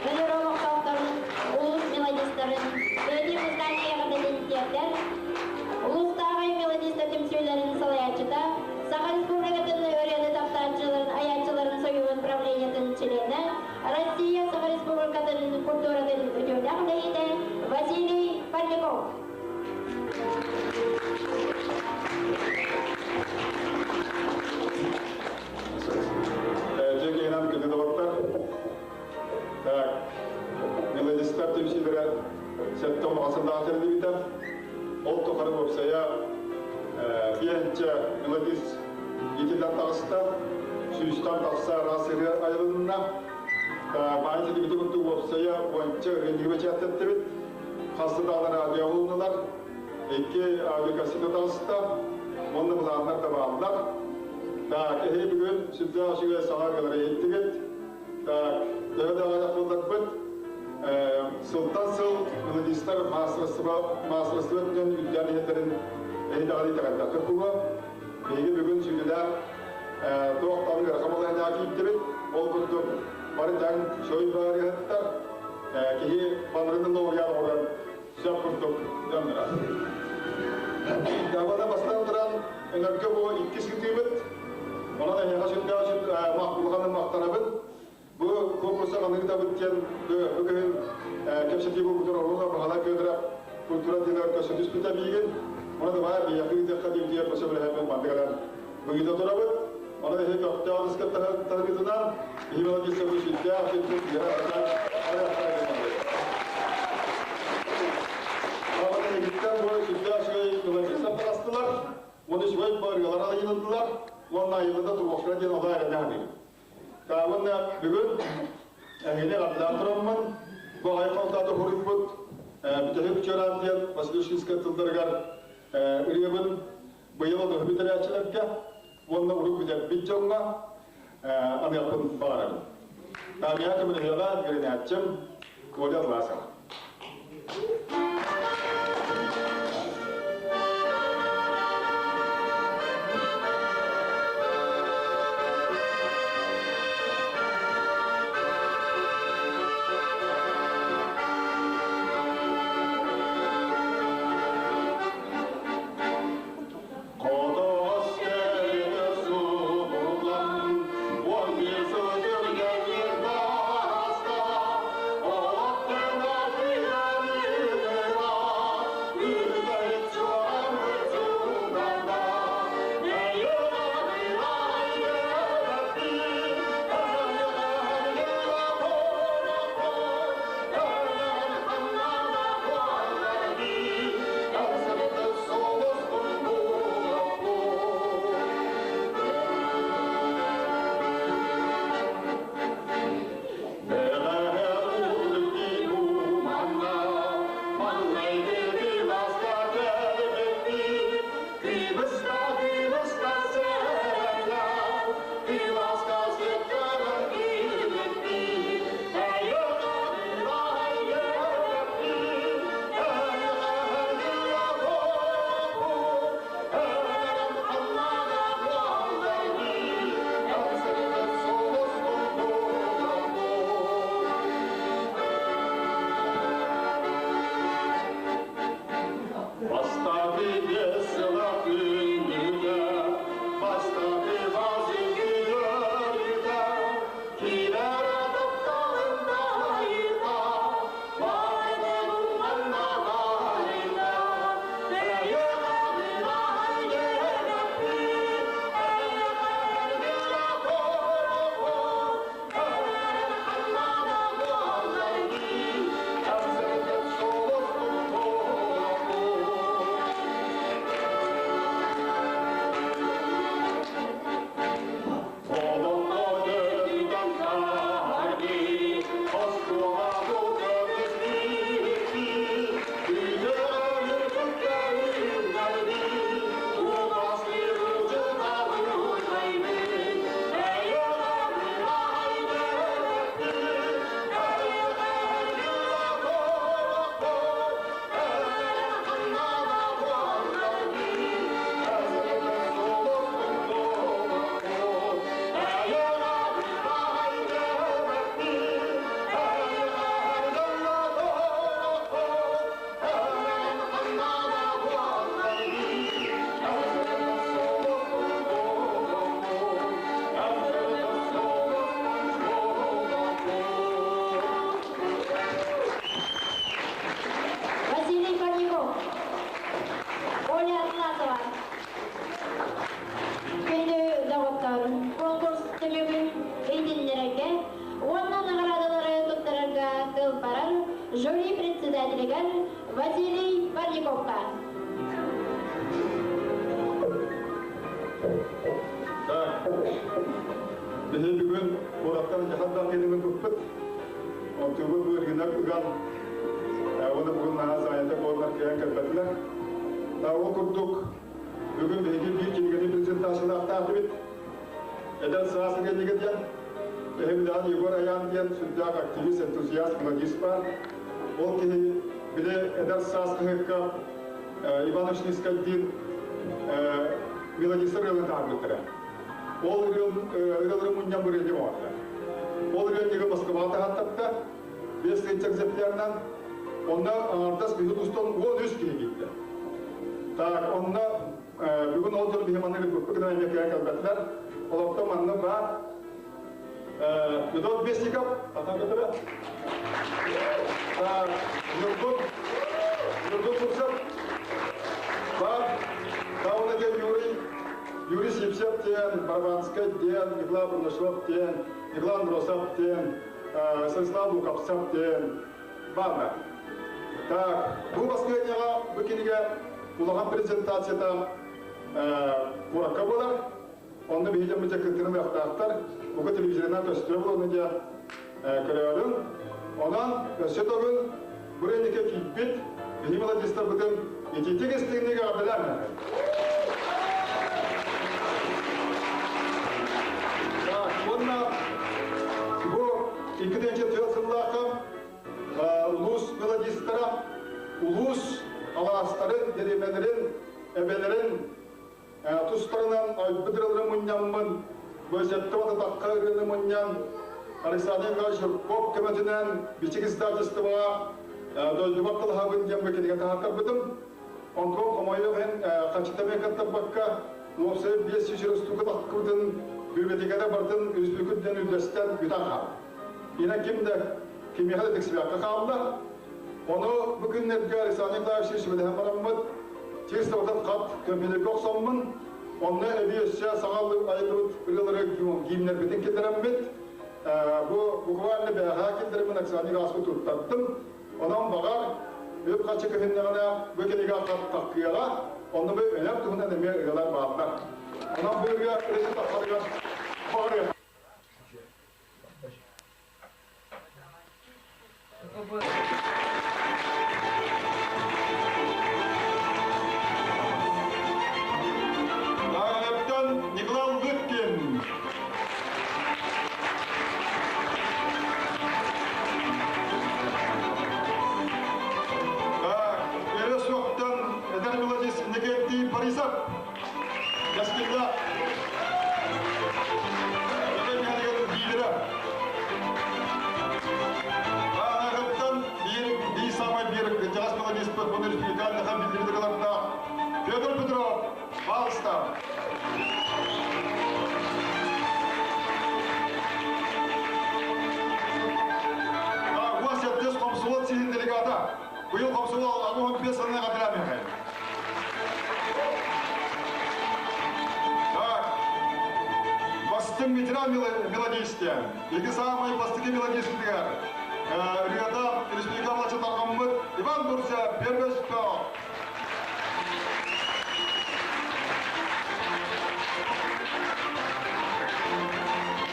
[SPEAKER 1] Өнөр олохтоохторун, улуус мелодистарын, Бөтүү музыкальнай эҕэрдэтин тиэрдэр, улуустааҕы мелодиста түмсүүлэрин салайааччыта, Саха Республикатын ырыаны таптааччыларын, айааччыларын союһун правлениетын чилиэнэ, Россия Саха Республикатын культуратын үтүөлээх үлэһитэ Василий Парников.
[SPEAKER 4] Дьэ, күндү доҕоттор. Так, мелодистар түмсүүлэрэ 70 сыллаах тэриллибитэ. Ол тухары уопсайа биэнчэ мелодист иитиллэн таҕыста, 100-тэн тахса араас ырыа айылынна. Баайын ситимити курдук уопсайа 10-ча ырыанньыгы бэчээттэттибит. Хас да даҕаны радио уһулуннулар, икки аудиокассета таҕыста, уонна былааннар да бааллар. Так, эһиги бүгүн сүрдээх үчүгэй саҥа ырыалары иһиттигит. Так, төһө да аҕыйах буолларбыт, сылтан сыл мелодистар маастарыстыба өттүнэн үрдээн иһэллэрин эһи даҕаны итэҕэйдэххит буолуо. Биһиги бүгүн сүдүлээх туох даҕаны ыарахан балаһыанньаҕа киирдибит. Ол курдук бары тэҥ шой баарыһыттар киһи баларынан лауреат оҥорон сөп курдук дьоннора. Табана бастан туран Өнөргө бу иккис ыытыыбыт. Онон эһиэхэ сүрдээх улаханнык махтанабын. Бу конкурса ханыытабыт диэн бүгүн кэпсэтии буолбутун Оруна Баһылай Федоров культура отделыгар көрсө түспүтэ миигин. Оны да баар биһиэхэ ыытыахха диэн көрсө билэһэммин маннык быгыта турабыт. Онон эһиги көхтөөх ыскат таһыгытынан биһи мелодистабыт сүрдээх сүрдүк Эһигиттэн бу сүрдээх үчүгэй мелодистар таҕыстылар, уонна үчүгэй ырыалар айылыннылар, уонна айыллыда туруохтара диэн олоо эрэнэ саныыбын. Уонна бүгүн эһигини эҕэрдэлээн тураммын, бу аҕай халтаата суруйбут Бүтэһик чуораан диэн Василий Ушинскай тылларыгар ырыабын быйыл онуһу бүтэрээччилэргэ уонна урут бүтэрбит дьоҥҥо аныахпын баҕарабын. Миэхэ көмөлөһүөҕэ үөрэнээччим Коля Власов.
[SPEAKER 1] Бесниковка.
[SPEAKER 4] Так, биһи бүгүн куораттан дьахардаах кэлимин туппут. Онтугу быыргына ыган, оны бүгүн наһаа занята буоллар кэлэн кэлбэтилэр. Ол курдук, бүгүн биһиги биир кинигэни презентациялаахтаатыбыт. Эдэр саас кинигэ диэн, эһимдаан Егор Аян диэн сүрдээх активист, энтузиаст, мелодист бар. Ол киһи били эдэр саас хаһыакка Иван Ушницкайдыын мелодистар ырыаларын таһаарбыттара. Ол ырыалары мунньан бырыанньа оҥордо. Ол ырыанньыгы Москваҕа таһааттарда, 5 тысяча экземплярынан. Онно аҥардас биһи тустан 13 киһи киирдэ. Так, онно бүгүн ол дьон биһи манна кэлбиппит гынан эмиэ кэлэн кэлбэтилэр. Олортон манна баар Федот Бесников, атаҕытыра. Ньургун, Ньургун Бурцев, бар, Тауна диэн Юрий, Юрий Сипсев диэн, Барабанскай диэн, Николай Бурнашов диэн, Николай Андросов диэн, Станислав Лукапсов диэн бааллар. Так, бу баскыанньаҕа бу кинигэ улахан презентацията куоракка буолар. Онно биһиги дьоммут кыттыны ылыахтаахтар. Бука телевизорынан көстүө буолуо диэн көрөөрүҥ. Онон өссө төгүл бу рейникэ киирбит биһиги мелодистарбытын итиитик истиҥник эҕэрдэлээн Так, уонна бу 2004 сыллаахха улуус мелодистара улуус алаастарын, дэриэбинэлэрин, эбэлэрин Тустарынан айбыт ырыалары мунньаммын, Бөсөттө бататахха ырыаны мунньан, Александр Николаевич Жирков көмөтүнэн Бичик издательствоҕа дойдубар талаһабын диэн бу кинигэ таһааттарбытым. Онтон хомойуох иһин хачытамыа кыттарбакка, уопсайа 500 устуука таххыбытын библиотекада барытын республика үрдүнэн үллэстэн бүтэн хаалла. Ина ким да кимиэхэ да тиксибэккэ хаалла. Ону бу күннэргэ Александр Николаевич сүбэлэһэн бараммыт, чисто хат компьютерга охсоммун, онно эбии өссө саҥа айыллыбыт ырыалары гимнэрбитин киллэрэммит, бу буквально бээҕээ киллэриммин Оксана Николаевичка туттардым. Онон баҕар, үп-харчы көһүннэҕинэ бу кинигэ таххыаҕа, онно бу өлөр туһунан эмиэ ырыалар бааллар. Онон бу ырыа ырыа таххарыгар баҕарыах. Дааҕыттан Николай Лыткин. Так, Өрө суохтан эдэр мелодист Иннокентий Борисов. Яскилла. Ааҕыттан биир биир самай биир кырдьаҕас мелодиспыт бу республиканныха биллибит ырылардаах Федор Петров, пожалуйста. Уон комсомол сиһин делегата. Быйыл комсомол 65 сылына катырамыхай. Так, бастыҥ ветеран мелодистия. Ити саамай бастакы мелодистыгар ырыата республика влача тарҕаммыт Иван Бурцев первый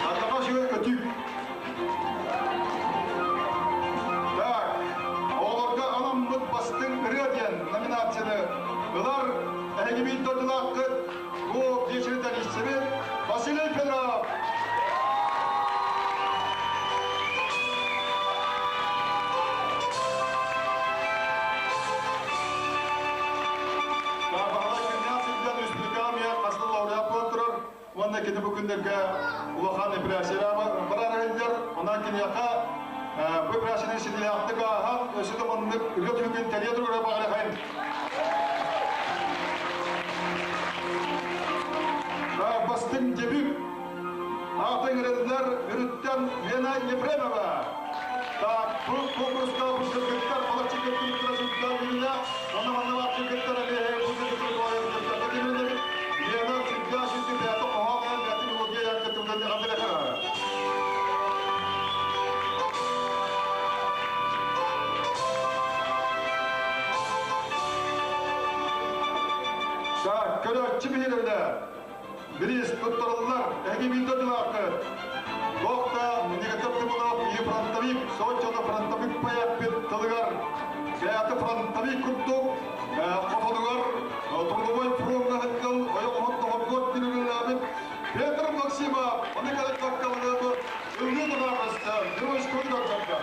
[SPEAKER 4] Атаға жүйе өтік. Так, оҕолорго анаммыт бастыҥ ырыа диэн номинацияны ылар эһигибит дойдулааххыт бу биэчэри тэрийсибит Василий Федоров. Баһылай күннээх сылдьан республикаҕа хас да лауреат буолан турар. Уонна кини бу күннэргэ улахан операция барар сылдьар. Онон киниэхэ бу операцияны ситиһээхтик ааһан, өссө да маннык үлэ түмүгүн тэрийэ турара баҕарыхайын. Бастыҥ дебют аатын ырытылар үрүттэн Лена Ефремова. Так, бу конкурска бу кыргыттар балаччы кыттыбыттара сылдьар билинэ, онно манна бааччы кыттар эмиэ бу кыргыттар Лена всегда сүрдүк бэйэтэ хоһоон бэйэтин мелодия кыттыбытын эҕэрдэлэхэ. Так, көрөөччү биһирэбилэ. Бириис туттарыллар, эһиги биир дойдулааххыт. Туох да негатив тымылаах биһи фронтовик, соччоно фронтовик поэппит тылыгар бэйэтэ фронтовик курдук хотонугар трудовой фроҥҥа сылдьан ойоҕоһун тоҕоргуот күнүрүлээбит Петр Максимов ону кэлэн баккалыгы ылыы тутаарбыста Геройскую доржарга.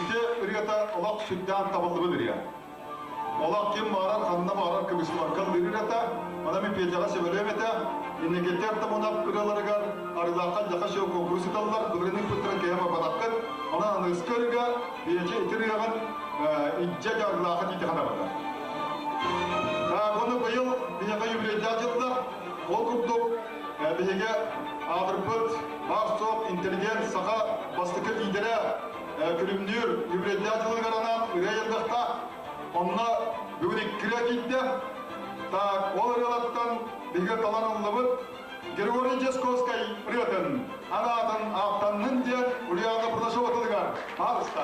[SPEAKER 4] Ити ырыата олох сүрдээх табыллыбыт ырыа. Олох ким баарар, ханна баарар кыбыстыбакка ыллыыр ырыата. Мана мин Петяҕа сөбөлүөм этэ. Инникитер Тамунов ырыаларыгар Арыылаахха Дьаха шоу конкурс ыыталлар. Былырыын ыыппыттарын кэһэ барбатаххыт. Онон аныгыскы ырыга Петя ити ырыаҕын илдьэ Арыылаахха тиийдэххэ табыллар. Ону быйыл биһиэхэ юбилейдаах дьыллар. Ол курдук биһиги аатырбыт баар-суох интеллигент саха бастакы лидерэ Күлүмнүүр юбилейдаах дьылыгар анаан ырыа айыллыахтаах. Онно бүгүн иккирэ киирдэ. Так, ол ырыалартан биһиги талан ыллыбыт Григорий Дьесковскай ырыатын анаатын ааттаннын диэн Ульяна Бурнашова тылыгар паалыста.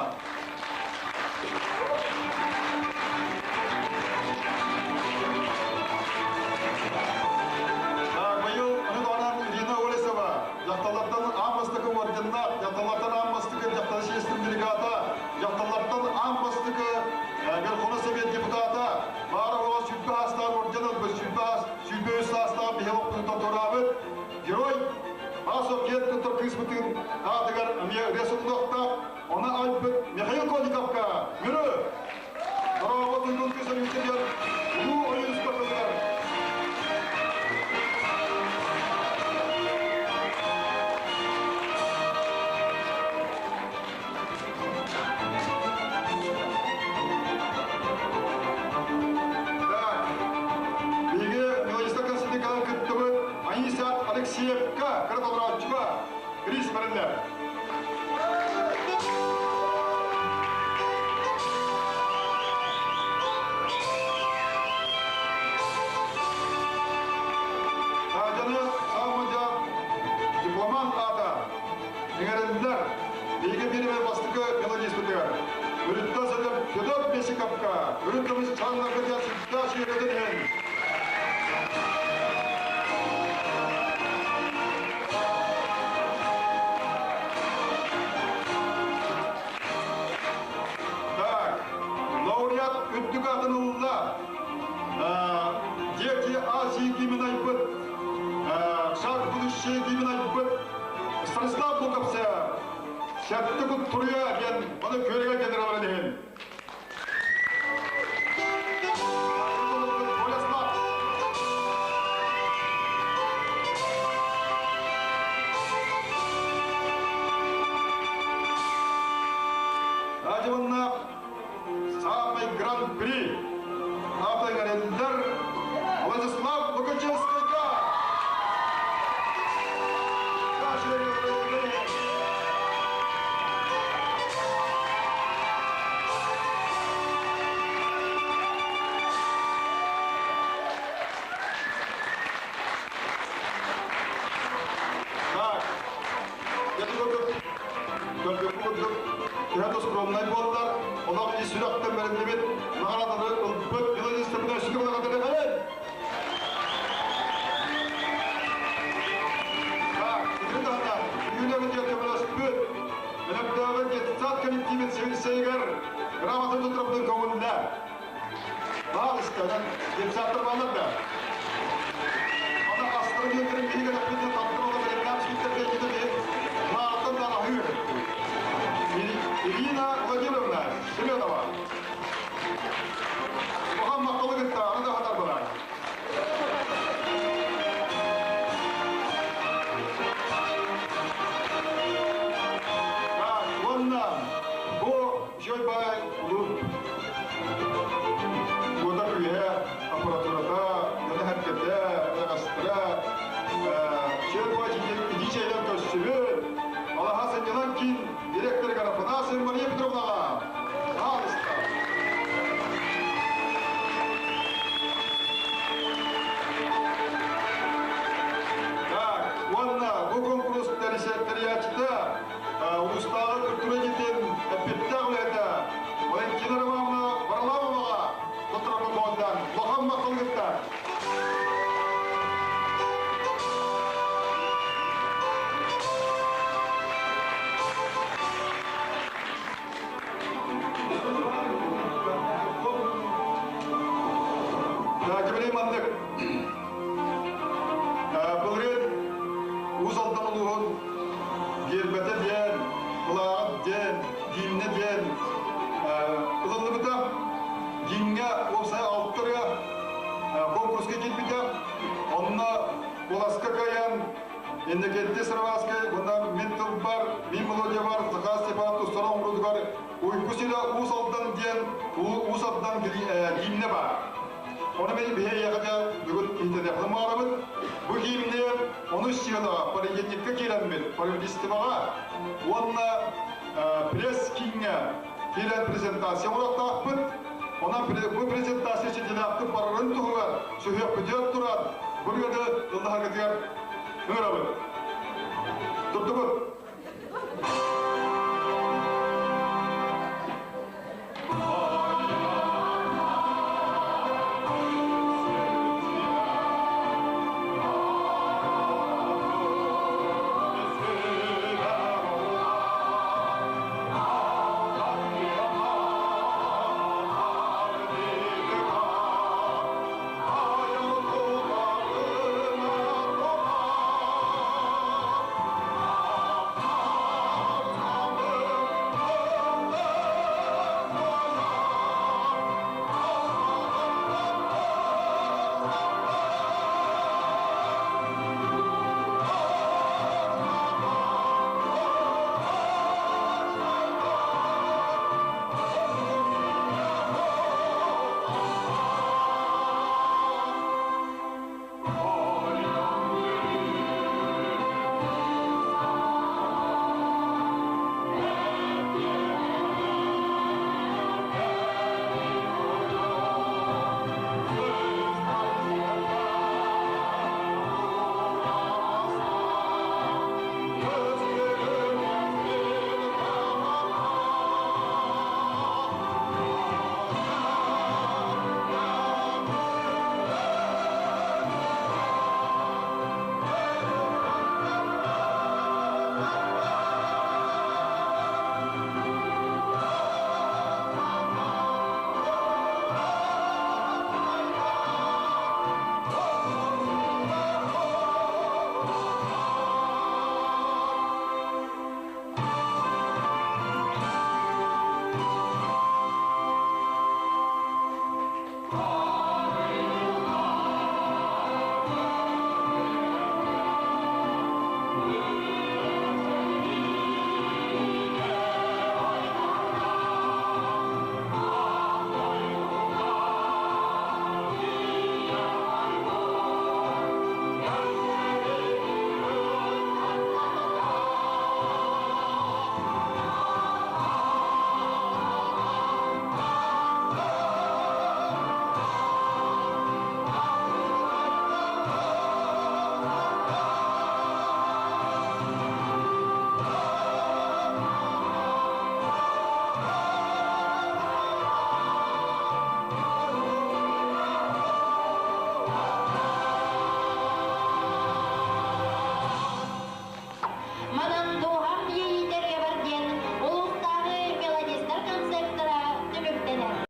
[SPEAKER 4] Так, быйыл ону даҕанан Ирина Олесова дьахталлартан аан бастакы орденнаах, дьахталлартан аан бастакы дьахтар съездин делегата, дьахталлартан аан бастакы Верховный Совет депутата, баара оҕо 120 саастаах орден ылбыт, 123 саастаах биһи олохпутун туораабыт герой Асов киэн туттар кыыспытын аатыгар эмиэ ырыа суруллуохтаах, ону айбыт Михаил Кониковка Мүрү! Дорообо туйгун кыыс диэн улуу ойуунускай тылыгар Так, биһиги мелодиста консультанткалар кыттыбыт Анисят Алексеевка, кыра толорооччуга Крис бэриллэр. Саадьаны Саамадьа дипломант аата иҥэриллэр. Биһиги бииргэ бастакы мелодиспытыгар Үрүттэн сылдьар Федот Бесиковка үрүт көмүс чааннарга диэн сүрдээх сүүрэтин иһин Так, лауреат үрдүк атын ылла. Дети Азии гимн айбыт, Шаг будущее гимн айбыт Станислав Луковцев Сәтті туруя диэн маны күөлгэ генерал иһин. Радионна самый гран-при атыҥарыллар Владислав Лукачевскайга. Так, я курдук, көрбүккү курдук, төһө да скромнай буоллар, олох ис сүрэхтэн бэриллибит наҕарааданы ылбыт мелодистабын өссө төгүл. Так, итини таһынан, бүгүнү көмөлөспүт, Мөлөктөөҕү детсад коллективин сэбиэдиссэйигэр грамота туттарбытын көҥүллэ. Баалыста, детсадтар баллар да. Аны астарын үөттэрин биһиги элэхпитин таптыр ола бэлэмнээх сүттэргэ китэ маартан да аһыыр. Ирина Владимировна Семенова. Улахан махталы кытта аны да хатарбылар. Так, уонна бу үчүгэй баай улуу Куотар үөһэ аппаратурата, дьоно-сэргэтэ, ыаҕастара, үчүгэй. улууһун гиэрбэтэ диэн, былааҕа диэн, гимнэ диэн ылыллыбыта. Гимҥэ уопсай алта конкурска киирбитэ. Онно куоласка кыайан Иннокентий Сыроватскай уонна мин тылбар, мин мелодиябар Захар Степанов тустара оҥоруутугар Уйгу сирэ Уус Алдан диэн Уус Алдан гимнэ баар. Ону мен биһиэхэ бүгүн иһитиниэхпин баҕарабыт. Бу гимни ону сыанаҕа полигенникка киирэммит правительствоҕа уонна пресс-кииҥҥэ киирэн презентация оҥоруохтаахпыт. Онон бу презентация ситимнээхтик барарын туһугар сүһүөхпүтүгэр туран бу ырыаны ыллаһаргытыгар ыҥырабыт. Турдубут.